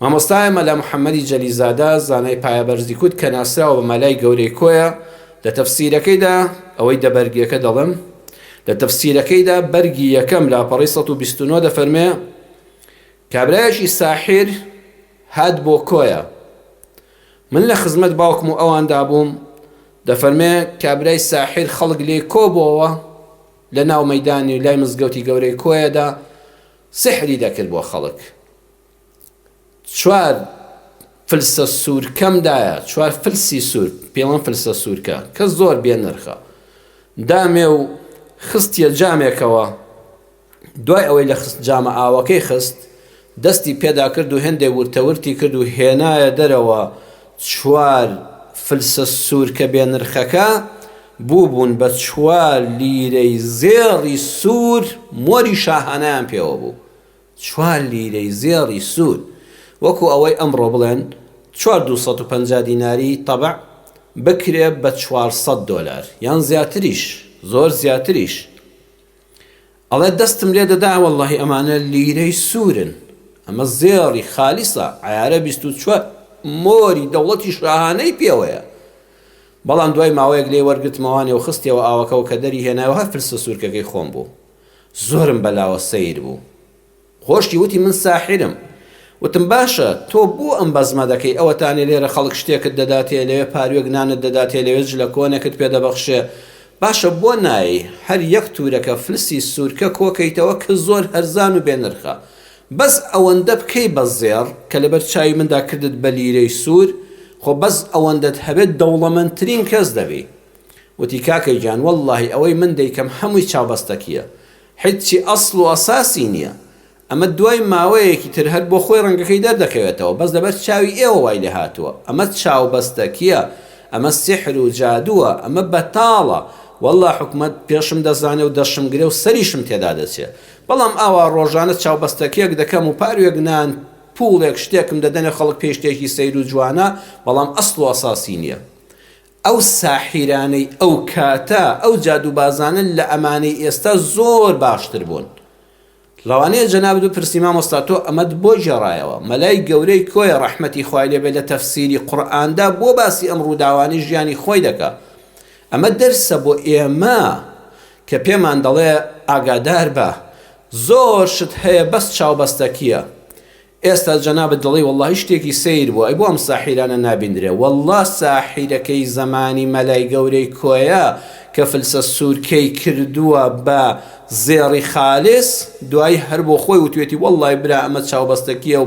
مامۆستای مەلا محەممەدی جەلیزادە زانای پایەبەرزی کورد کە ناسراوە بە مەلای گەورەی کۆیە لە تەفسیرەکەیدا ئەوەی دە بەرگیەکە دەڵێم لە تەفسیرەکەیدا بەرگی یەکەم لاپەڕەی 129 دەفەرمێ کابرایەکی ساحیر هات بۆ کۆیە من لە خزمەت باوکم و ئەواندا بووم دەفەرمێ کابرای ساحیر خەڵک لێ کۆبۆوە لە ناو مەدانی لای مزگەوتی گەورەی کۆیەدا سحری دەکرد بۆ خەڵک چوار فلسە سوورکەم دایە، چوار فلسی سوور، پێڵێن فلسە سوورکە، کە زۆر بێ نرخە. دامێ و خستیە جامێکەوە، دوای ئەوەی لە خست جامە ئاوەکەی خست، دەستی پێدا کرد و هێندێ ورتەورتی کرد و هێنایە دەرەوە چوار فلسە سوورکە بێ نرخەکە بووبوون بە چوار لیرەی زێڕی سوور، مۆری شاهانەیان پێوە بوو. چوار لیرەی زێڕی سوور، وەکو ئەوەی ئەمڕۆ بڵێن چوار 250 دیناری تەبع بکرێ بە 400 دۆلار یان زیاتریش، زۆر زیاتریش. ئەڵێ دەستم لێ دەدا وەڵڵاهی ئەمانە لیرەی سوورن، ئەمە زێڕی خالیسە، عەیارە 24 مۆری دەوڵەتی شاهانەی پێوەیە. بەڵام دوای ماوەیەک لێی وەرگرتمەوانێ و خستیەوە ئاوەکە و کە دەری هێنایەوە هەر فلسە سوورکەکەی خۆم بوو. زۆرم بەلاوە سەیر بوو. خۆشی وتی من ساحیرم. وتم باشە تۆ بۆ ئەم بەزمە دەکەی ئەوەتانێ لێرە خەڵک شتێکت دەداتێ لەوێ پاروێک نانت دەداتێ لەوێ جلە کۆنێکت پێ دەبەخشێ باشە بۆ نایەی هەر یەک تورەکە فلسی سورکە کۆکەیتەوە کە زۆر هەرزان و بێ نرخە بەس ئەوەندە بکەی بە زێڕ کە لەبەر چاوی مندا کردت بە لیرەی سور خۆ بەس ئەوەندەت هەبێت دەوڵەمەندترین کەس دەبی. وتی کاکە گیان وەڵڵاهی ئەوەی من دەیکەم هەمووی چاوبەستەکییە حیچی ئەسڵ و ئەساسی نییە ئەمە دوای ماوەیەکی تر هەر بۆ خۆی ڕەنگەکەی دەردەکەوێتەوە بەس لەبەر چاوی ئێوە وای لێ هاتووە ئەمە چاوبەستەکییە ئەمە سیحر و جادووە ئەمە بەتاڵە وەڵڵا حکومەت پێشم دەزانێ و دەشمگرێ و سەریشم تێدا دەچێ بەڵام ئاوا ڕۆژانە چاوبەستەکییەک دەکەم و پاروێک نان پووڵێک شتێکم دەدەنێ خەڵک پێی شتێکی سەیر و جوانە بەڵام ئەسڵ و ئەساسی نییە ئەو ساحیرانەی ئەو کاتە، ئەو جادووبازانە لە ئەمانەی ئێستا زۆر باشتر بوون. لەوانەیە جەنابت بپرسی مامۆستا تۆ ئەمەت بۆ گێڕایەوە؟ مەلای گەورەی کۆیە ڕەحمەتی خوای لێ بێ لە تەفسیری قورئاندا بۆ باسی ئەم ڕووداوانەی ژیانی خۆی دەکا؟ ئەمە دەرسە بۆ ئێمە کە پێمان دەڵێ ئاگادار بە زۆر شت هەیە بەس چاوبەستەکییە. ئێستا جەنابت دەڵێی وەڵاهی شتێکی سەیر بوو ئەی بۆ ئەم ساحیرانە نابیندرێ وەڵا ساحیرەکەی زەمانی مەلای گەورەی کۆیە کە فلسە سوورکەی کردووە بە زێڕی خالس دوایی هەر بۆ خۆی وتوێتی وەڵای برا ئەمە چاوبەستەکیە و.